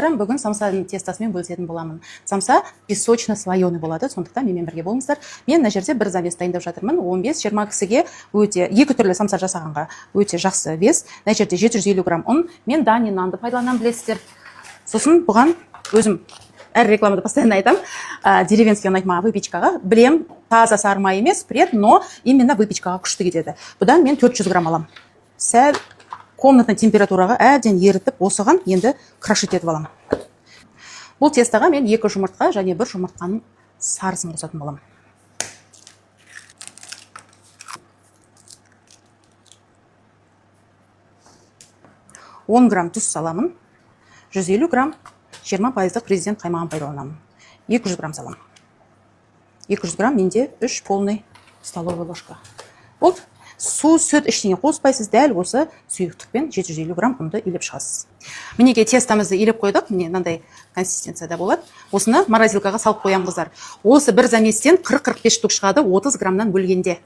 Бүгін самсаның тестосымен бөлісетін боламын. Самса песочно слоеный болады, сондықтан менімен бірге болыңыздар. Мен мына жерде бір замес дайындап жатырмын. 15-20 кісіге өте екі түрлі самса жасағанға өте жақсы вес. Мына жерде 750 грамм ұн. Мен Дани нанды пайдаланамын, білесіздер. Сосын бұған өзім әр рекламада постоянно айтамын, деревенский ұнайды маған выпечкаға. Білем, таза сары май емес, прет, но именно выпечкаға күшті кетеді. Бұдан мен 400 грамм аламын. Сәл комнатный температураға әбден ерітіп, осыған енді крошить етіп аламын. Бұл тестоға мен екі жұмыртқа және бір жұмыртқаның сарысын қосатын боламын. 10 грамм тұз саламын, 150 грамм 20 пайыздық Президент қаймағын пайдаланамын, 200 грамм саламын. 200 грамм менде 3 полный столовый ложка болды. Су, сүт, ештеңе қоспайсыз, дәл осы сұйықтықпен 750 грамм ұнды илеп шығасыз. Мінекей, тестомызды илеп қойдық. Міне, мынандай консистенцияда болады. Осыны морозилкаға салып қоямын, қыздар. Осы бір заместен 40-45 штук шығады, 30 граммнан бөлгенде.